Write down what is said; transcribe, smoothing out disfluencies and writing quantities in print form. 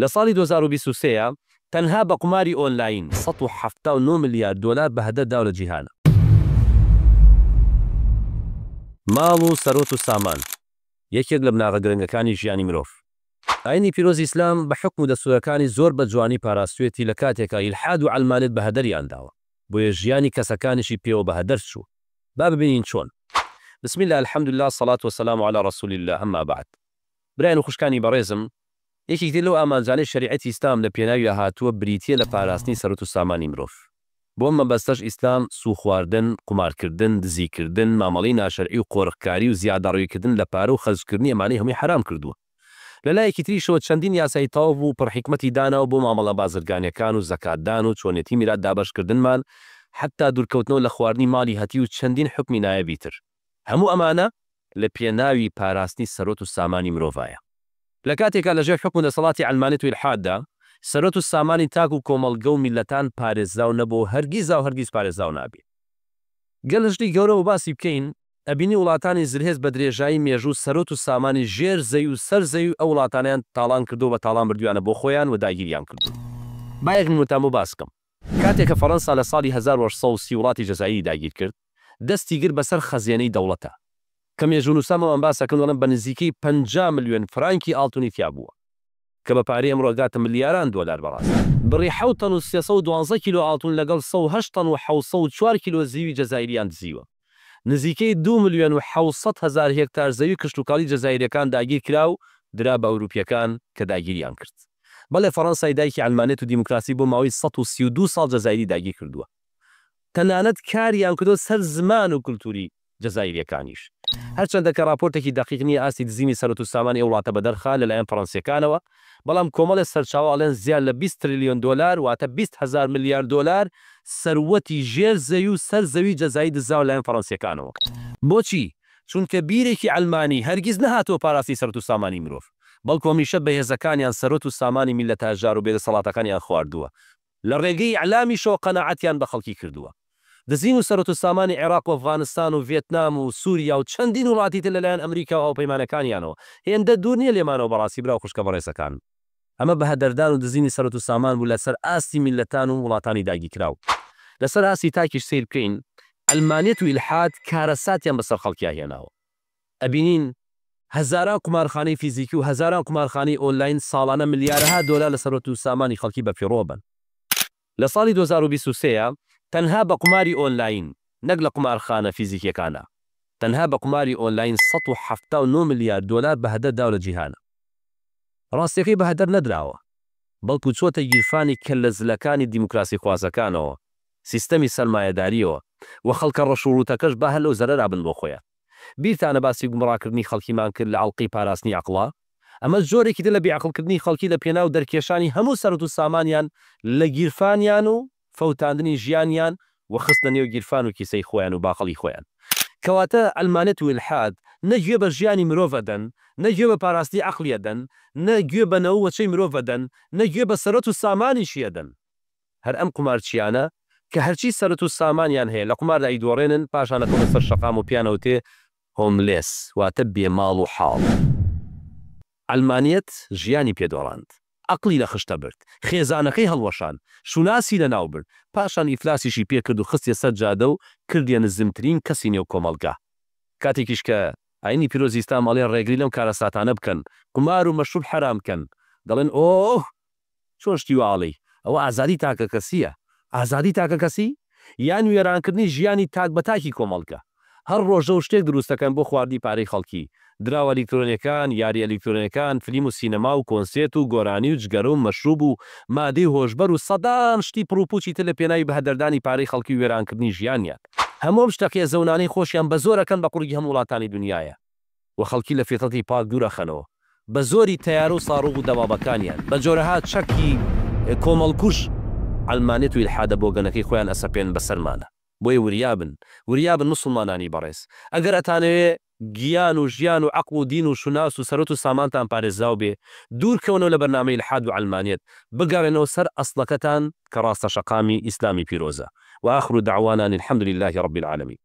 لە ساڵی 2023 تەنها بە قوماری ئۆنلاین 179 ملیار دۆلار بە هەدەر داوە لە جیهانا. ماڵ و سەروەت و سامان یەکێک لە بناغە گرنگەکانی ژیانی مرۆڤ. ئاینی پیرۆزی ئیسلام بە حوکم و دەستورەکانی زۆر بە جوانی پاراستوێتی لە کاتێکا ئیلحاد و عەلمانیەت بە هەدەریان داوە بۆیە ژیانی کەسەکانیشی پێوە بە هەدەر چووە با ببینین چۆن. بسم اللە الحمدللە الصلاة والسلام علی رسول اللە اما بعد برایان و خوشکانی بەڕێزم یەکێکی تر لەو ئامانجانەی شەریعەتی ئیسلام لە پێناویا هاتووە بریتیە لە پاراستنی سەروەت و سامانی مرۆڤ بۆ ئەم مەبەستەش ئیسلام سووخواردن، قومارکردن، دزیکردن، مامەڵەی ناشەرعی و قۆرخکاری و زیادەڕەویکردن لە پارە و خەرجکردنی ئەمانەی هەمووی حەرام کردووە. لە لایەکی تریشەوە چەندین یاسای تەواو و پڕ حیکمەتی داناوە بۆ مامەڵە بازرگانیەکان و زەکاتدان و چۆنیەتی میرات دابەشکردنمان حەتتا دوورکەوتنەوە لە خواردنی ماڵی هەتیو و چەندین حوکمی نایابی تر. هەموو ئەمانە لە پێناوی پاراستنی سەروەت و سامانی مرۆڤایە. لە کاتێکا لە ژێر حوکم و دەسەڵاتی عەلمانیەت و ئیلحاددا سەروەت و سامانی تاک و کۆمەڵگە و میللەتان پارێزراو نەبووە و هەرگیزاو هەرگیز پارێزراو نابێ. گەر لە شتی گەورەوە باسی بکەین ئەبینی وڵاتانی زلهێز بە درێژایی مێژوو سەروەت و سامانی ژێر زەوی و سەر زەوی ئەو وڵاتانەیان تاڵان کردووە و بە تاڵان بردوویانە بۆ خۆیان و داگیریان کردوون. با یەک نموونەتان بۆ باس بکەم. کاتێ کە فەڕەنسا لە ساڵی 1830 وڵاتی جەزائیری داگیر کرد، دەستی گرت بەسەر خەزێنەی دەوڵەتا، کە مێژوونووسان بۆمان باس ئەکەن دەڵێن بە نزیکەی 50 ملیۆن فرانکی ئاڵتونی تیا بووە، کە بە پارەی ئەمڕۆ ئەگاتە ملیاران دۆلار بەڕاستی. بڕی حەوت تەن و 312 کیلۆ ئاڵتون لەگەڵ 108 تەن و 704 کیلۆ زیوی جەزائیریان دزیوە. نزیکەی دوو ملیۆن و 700 هەزار هێکتار زەوی کشتوکاڵی جەزائیریەکان داگیر کرا و درا بە ئەوروپیەکان کە داگیریان کرد. بەڵێ فەڕەنسای دایکی عەلمانیەت و دیموکراسی بۆ ماوەی 132 ساڵ جەزائیری داگیر کردووە. تەنانەت کاریان کردووە سەر زمان و کولتوری جەزائیریەکانیش. هەرچەندە کە ڕاپۆرتێکی دەقیق نییە ئاستی دزینی سەروەت و سامانی ئەو وڵاتە بەدەرخا لەلایەن فەڕەنسیەکانەوە، بەڵام کۆمەڵێ سەرچاوە ئەڵێن زیاد لە 20 تریلیۆن دۆلار واتە 20 هەزار ملیار دۆلار سەروەتی ژێر زەوی و سەر زەوی جەزایی دزراوە لەلایەن فەڕەنسیەکانەوە. بۆچی؟ چونکە بیرێکی عەلمانی هەرگیز نەهاتووە پاراستنی سەروەت و سامانی مرۆڤ، بەڵکو هەمیشە بەهێزەکانیان سەروەت و سامانی میللەتە هەژار و بێدەسەڵاتەکانیان خواردووە، لە ڕێگەی ئیعلامیشەوە قەناعەتیان بە خەڵکی کردووە. دزین و سەروەت و سامانی عێراق و ئەفغانستان و ڤێتنام و سوریا و چەندین وڵاتی تر لەلایەن ئەمریکا و هاوپەیمانەکانیانەوە هێندە دوور نییە لێمانەوە بەڕاستی برا و خوشکە بەڕێزەکان. ئەمە بەهەدەردان و دزینی سەروەت و سامان بوو لەسەر ئاستی میللەتان و وڵاتانی داگیرکراو. لەسەر ئاستی تاکیش سەیر بکەین عەلمانیەت و ئیلحاد کارەساتیان بەسەر خەڵکیا هێناوە. ئەبینین هەزاران قومارخانەی فیزیکی و هەزاران قومارخانەی ئۆنلاین ساڵانە ملیارەها دۆلار لە سەروەت و سامانی خەڵکی بەفیڕۆ بەن. لە ساڵی 2023 تەنها بە قوماری ئۆنلاین نەک لە قومارخانە فیزیکیەکانا تەنها بە قوماری ئۆنلاین 179 ملیار دۆلار بەهەدەر داوە لە جیهانا. ڕاستیەکەی بەهەدەر نەدراوە بەڵکو چۆتە گیرفانی کەللە زلەکانی دیموکراسیخوازەکانەوە، سیستەمی سەرمایەداریەوە و خەڵکە ڕەش و ڕووتەکەش با هەر لەو زەرەرا بن بۆ خۆیان. بیرتانە باسی گومڕاکردنی خەڵکیمان کرد لە ئەڵقەی پاراستنی عەقڵا؟ ئەمە جۆرێکی تر لە بێعەقڵکردنی خەڵکی لە پێناو دەرکێشانی هەموو سەروەت و سامانیان لە گیرفانیان و فەوتاندنی ژیانیان و خستنە نێو گیرفان و کیسەی خۆیان و باخەڵی خۆیان. کەواتە عەلمانیەت و ئیلحاد نە گوێ بە ژیانی مرۆڤ ئەدەن، نە گوێ بە پاراستنی عەقڵی ئەدەن، نە گوێ بە نەوە و وەچەی مرۆڤ ئەدەن، نە گوێ بە سەروەت و سامانیشی ئەدەن. هەر ئەم قومارچیانە کە هەرچی سەروەت و سامانیان هەیە لە قوماردا ئەیدۆڕێنن، پاشان ئەکەونە سەر شەقام و پێیان ئەوتێ homeless واتە بێ ماڵ و حاڵ. عەلمانیەت ژیانی پێ دۆڕاند، عەقڵی لە خشتە برد، خێزانەکەی هەڵوەشاند، شوناسی لەناو برد، پاشان ئیفلاسیشی پێ کرد و خستیە سەر جادە و کردیە نزمترین کەسی نێو کۆمەڵگا. کاتێکیش کە ئاینی پیرۆزی ئیسلام ئەڵێ ڕێگری لەم کارەساتانە بکەن، قومار و مەشروب حەرام بکەن، دەڵێن ئۆه! چۆن شتی وا ئەڵێی؟ ئەوە ئازادی تاکەکەسییە. ئازادی تاکەکەسی؟ یان وێرانکردنی ژیانی تاک بە تاکی کۆمەڵگە. هەر ڕۆژە و شتێک دروست دەکەن بۆ خواردنی پارەی خەڵکی. دراوە ئەلیکترۆنیەکان، یاری ئەلیکترۆنیەکان، فلیم و سینەما و کۆنسێرت و گۆرانی و جگەرە و مەشروب و مادەی هۆشبەر و سەدان شتی پڕوپوچی تر لە پێناوی بەهەدەردانی پارەی خەڵکی و وێرانکردنی ژیانیان. هەموو ئەم شتە قێزەونانەی خۆشیان بە زۆر ئەکەن بە قوڕگی هەموو وڵاتانی دونیایە. و خەڵکی لە فیترەتی پاک دوور ئەخەنەوە بە زۆری تەیارە و ساڕوغ و دەبابەکانیان بە جۆرەها چەکی کۆمەڵکوژ عەلمانیەت و ئیلحادە بۆگەنەکەی خۆیان ئەسەپێنن بەسەرمانا بۆیە وریابن وریابن موسڵمانانی بەڕێز ئەگەر ئەتانەوێ گیان و ژیان و عەقڵ و دین و شوناس و سەروەت و سامانتان پارێزراو بێ دوور کەونەوە لە بەرنامەی ئیلحاد و عەلمانیەت بگەڕێنەوە سەر ئەسڵەکەتان کە ڕاستە شەقامی ئیسلامی پیرۆزە وآخر دعوانا ان الحمد للە رب العالمین.